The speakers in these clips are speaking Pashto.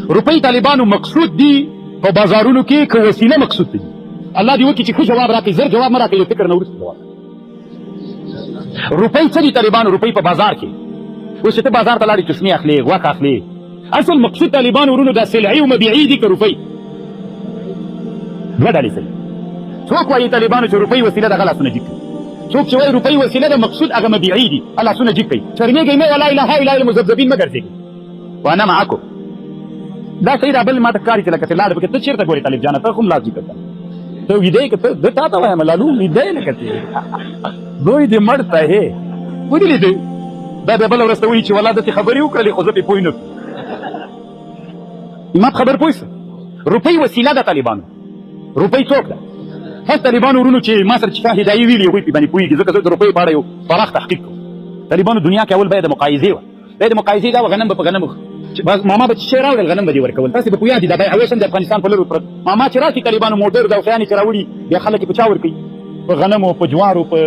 روپۍ طالبانو مقصود دي په بازارونو کې که وسیله مقصود دي؟ الله دې وکړي چې ښه جواب راکړي، زر جواب مه راکړي، فکر نه وروسته جواب. روپۍ څه دي طالبانو؟ روپۍ په بازار کې اوس چې ته بازار ته لاړې چشمې اخلې، غوښه اخلې، اصل مقصود طالبانو ورونو دا سلعې او مبیعې دي که روپۍ؟ دوه ډلې صحیح. څوک وایي طالبانو چې روپۍ وسیله ده، هغه لاسونه جیګ کړي. څوک چې وایي روپۍ وسیله ده، مقصود هغه مبیعې دي، هغه لاسونه جیګ کړي. شرمېږئ مه، ولا اله الا المذبذبین مه ګرځېږئ. وانا معکم. دا صحیح ده. بل ماته ښکاري چې لکه چې لاړ پکې. ته چېرته ګورې طالب جانه؟ ته خو هم لاس جیګ کړه. ته ویده یې که ته؟ زه تا ته وایم لالو، ویده یې لکه چې زوی دې مړ ته هې ودې لیدې. دا بیا بله ورځ ته وایي چې والله داسې خبرې وکړلې خو زه پرې پوه نه شوم. ما په خبر پوه شو. روپۍ وسیله ده طالبانو. روپۍ څوک ده؟ هر طالبانو ورونو چې ما سره چې چا هدایي ویلي هغوی پرې باندې پوهېږي، ځکه زه د روپیو په اړه یو پراخ تحقیق کوم. طالبانو دنیا کې اول بیه د مقایضې وه. بیه د مقایضې دا وه، غنم به په غنمو چې ماما به چې شی راوړل غنم به دې ورکول. تاسې به پوهیاد دا بیه اوس هم د افغانستان په لرو پرت ماما چې راشي طالبانو موټر دا شیان چې راوړي بیا خلک یې په چا ورکوي؟ په غنمو، په جوارو، په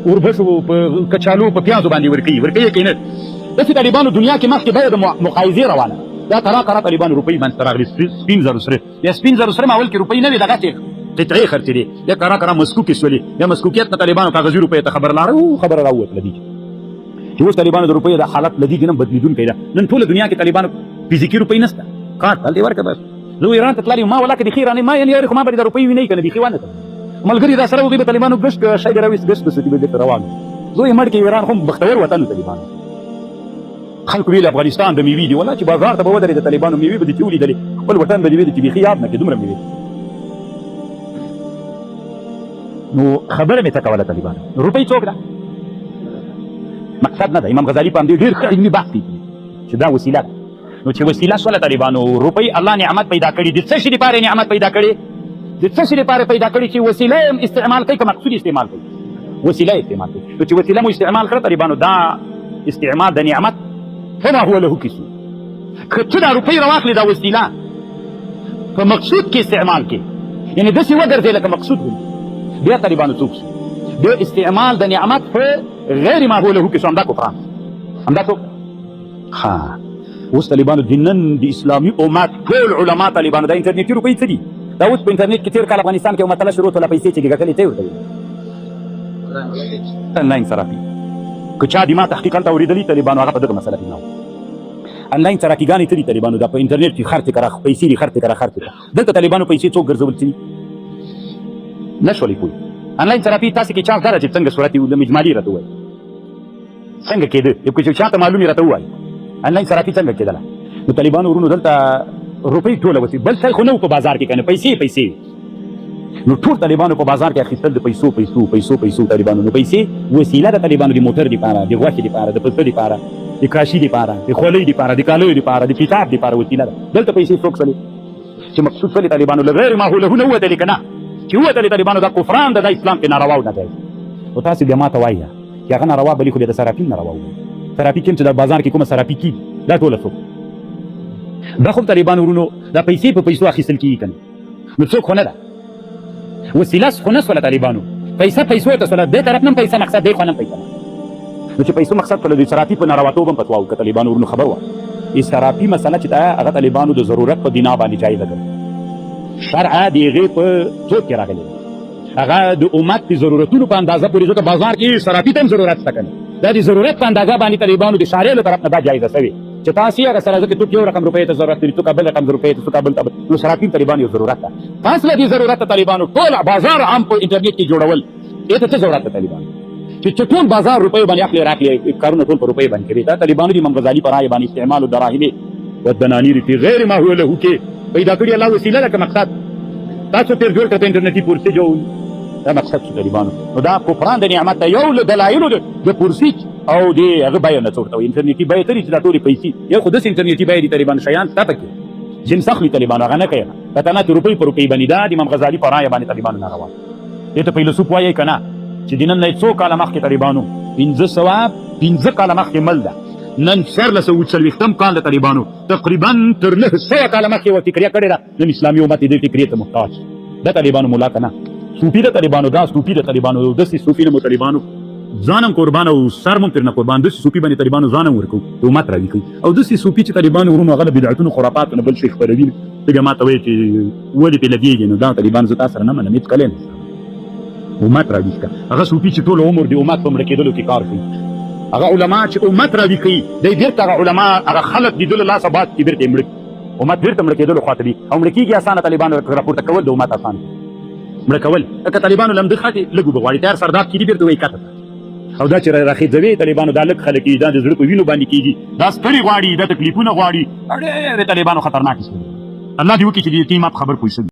اوربشو، په کچالو، په پیازو باندې ورکوي. ورکوي یې که نه؟ داسې طالبانو دنیا کې مخکې بیه د مقایضې روانه دا کرا کرا طالبانو روپۍ منځته راغلې، سپین زرو سره بیا سپین زرو سره اول کې روپۍ نه وې، دغسې قطعې خرڅېدې، بیا کرا کرا مسکوکې سولې، بیا مسکوکیت نه طالبانو کاغذي روپۍ ته خبر لاړه او خبره راووتله دي چې اوس طالبانو د روپیو د حالت له دې نه بدلېدونکی ده. نن ټوله دنیا کې طالبانو فزیکي روپۍ نشته، کارت هلته یې ورکړه بس. زه ایران ته تللی ما ولاکه بیخي ایراني ما یعنې یاري خو ما به د روپۍ وینئ که نه بیخي وانه ملګري را سره وغي به طالبانو ګشت که شی به راویست ګشت به سوتي به بېرته روان. زه یې مړ کې ایران خو بختور وطن. طالبانو خلکو ویل افغانستان د میوې دي، ولا چې بازار ته به ودرېد طالبانو میوې به دې چې ولیدلې خپل وطن به دې ویل چې بیخي یاد نه کړې دومره میوې. نو خبره مې څه کوله طالبانو روپۍ څوک ده؟ مقصد نه ده. امام غزالي په همدې ډېر ښه علمي بحث کوي چې دا وسیله ده. نو چې وسیله سوله طالبانو، روپۍ الله نعمت پیدا کړي د څه شي لپاره نعمت پیدا کړي؟ د څه شي لپاره پیدا کړي چې وسیله یې استعمال کوي که مقصود استعمال کوي؟ وسیله استعمال کوي. نو چې وسیله مو استعمال کړه طالبانو، دا استعمال د نعمت فما هو له کیسو. که ته دا روپۍ راواخلې دا وسیله په مقصود کې استعمال کې، یعنې داسې وګرځې لکه مقصود غوندې، بیا طالبانو څوک شو؟ بیا استعمال د نعمت په غیر ما هو له کیسو، همدا کفران، همدا څوک. ها اوس طالبانو د نن د اسلامي امت ټول علما طالبانو دا انټرنیټي روپۍ څه دي؟ دا اوس په انټرنیټ کې تېر کال افغانستان کې یو مسله شروع شوله، پیسې چې ګټلې څه یې ورته ویل؟ انلاین صرافي. که چا د ما تحقیق هلته اورېدلی طالبانو هغه په دغه مسله کې نه و. انلاین صرافيګانې څه دي طالبانو؟ دا په انټرنیټ کې خرڅې کړه پیسې دي، خرڅې کړه خرڅې کړه. دلته طالبانو پیسې څوک ګرځول څه دي؟ نه شولې پوه. انلاین صرافي تاسې کې چا زده ده چې څنګه صورت یې اجمالي راته ووایي څنګه کېده؟ یو که چاته معلومې راته ووایي انلاین صرافي څنګه کېدله. نو طالبانو ورونو دلته روپۍ ټوله وسي، بل شی خو نه و په بازار کې که نه، پیسې پیسې. نو ټول طالبانو په بازار کې اخیستل د پیسو پیسو پیسو پیسو طالبانو. نو پیسې وسیله د طالبانو د موټر دپاره، د غوښې دپاره، د پسه دپاره، د کاشي دپاره، د خولۍ دپاره، د کالیو دپاره، د کتاب دپاره وسیله ده. دلته پیسې څوک سولې چې مقصود سولې طالبانو له غیر ما هو له نه ووتلې که نه چې ووتلې طالبانو دا کفران ده، دا اسلام کې ناروا او ناجایز. نو تاسې بیا ما ته وایه چې هغه ناروا بلې خو بیا د صرافي ناروا ووایي. صرافي کوم چې د بازار کې کومه صرافي کېږي دا ټوله څوک دا خو طالبانو ورونو دا پیسې په پیسو اخیستل کېږي که نه؟ نو څوک خو نه ده وسیله خو نه سوله طالبانو، پیسه پیسو ته سوله، دې طرف نه پیسه مقصد دی خو نه پیسه. نو چې پیسو مقصد سوله د صرافي په نارواتوب هم فتوا وکړه طالبانو ورونو. خبر وه ای صرافي مسله چې ده هغه طالبانو د ضرورت په بنا باندې جایزه کړه، شرع د هغې په څوک کې راغلی هغه د امت د ضرورتونو په اندازه پورې، ځکه بازار کې صرافي ته هم ضرورت شته که نه، دا د ضرورت په اندازه باندې طالبانو د شارع له طرف نه دا جایزه سوې چې تاسې هغه سره ځکه څوک یو رقم روپۍ ته ضرورت لري، څوک بل رقم روپۍ ته، څوک بل ته. نو صرافي طالبانو یو ضرورت ده. پس له دې ضرورته طالبانو ټول بازار عام په انټرنیټ کې جوړول دې ته څه ضرورت ده طالبانو چې ټول بازار روپۍ باندې اخلي راخلي کارونه ټول په روپۍ باندې کوي؟ دا طالبانو د امام غزالي په رایه باندې استعمال الدراهم والدنانیر فی غیر ما هو له کې پیدا کړي الله وسیله ده که مقصد؟ تاسو تیر جوړ کړ په انټرنیټي پورسي جوړ دا مقصد څه طالبانو؟ نو دا کفران د نعمت یو له دلایلو د پورسي او د هغه بیه نه څه ورته وایي انټرنیټي بیه ترې چې دا ټولې پیسې یو خو داسې انټرنیټي بیه دي طالبان شیان شته پکې جنس اخلي طالبانو هغه نه کوي کته نه روپۍ په روپۍ باندې. دا د امام غزالي په رایه باندې طالبانو ناروا دې ته فیلسوف وایي که نه چې د نن نه څو کاله مخکې طالبانو 505 کاله مخکې مل ده، نن 1440 کال د طالبانو تقریبا تر 900 کاله مخکې یوه فکریه کړې ده. نن اسلامي امت دې فکریې ته محتاج ده طالبانو. ملا که نه صوفي د طالبانو، دا صوفي د طالبانو، داسې صوفي نه مو طالبانو ځان هم قربان او سر هم ترنه قربان. داسې صوفي باندې طالبانو ځان هم ورکو د امت راوي کوي، او داسې صوفي چې طالبانو ورونو هغه له بدعتونو خرافاتو نه بل شي خپروي، ته بیا ماته وایې چې ولې پرې لګېږي؟ نو دا طالبان زه تا سره نه منم هېڅکله نه. امت راویښ کړه. هغه صوفي چې ټول عمر د امت په مړه کېدلو کې کار کوي، هغه علما چې امت راوي کوي، دی بېرته هغه علما هغه خلک د ده له لاسه باد کړي، بېرته یې مړه کړي. امت بېرته مړه کېدلو خواته دي او مړه کېږي اسانه. طالبانو راپورته کول د امت اسانه مړه کول، لکه طالبانو لمده خټې لږ اوبه غواړي، تیار سرداب کېږي، بېرته وایي کته. او دا چې راخېځوي طالبانو دا لږ خلک دي، دا د زړه په وینو باندې کېږي، دا ستړي غواړي، دا تکلیفونه غواړي، ډېر طالبانو خطرناک ستړي. الله دې وکړي چې دې ټیم اپ خبر پوه شوي.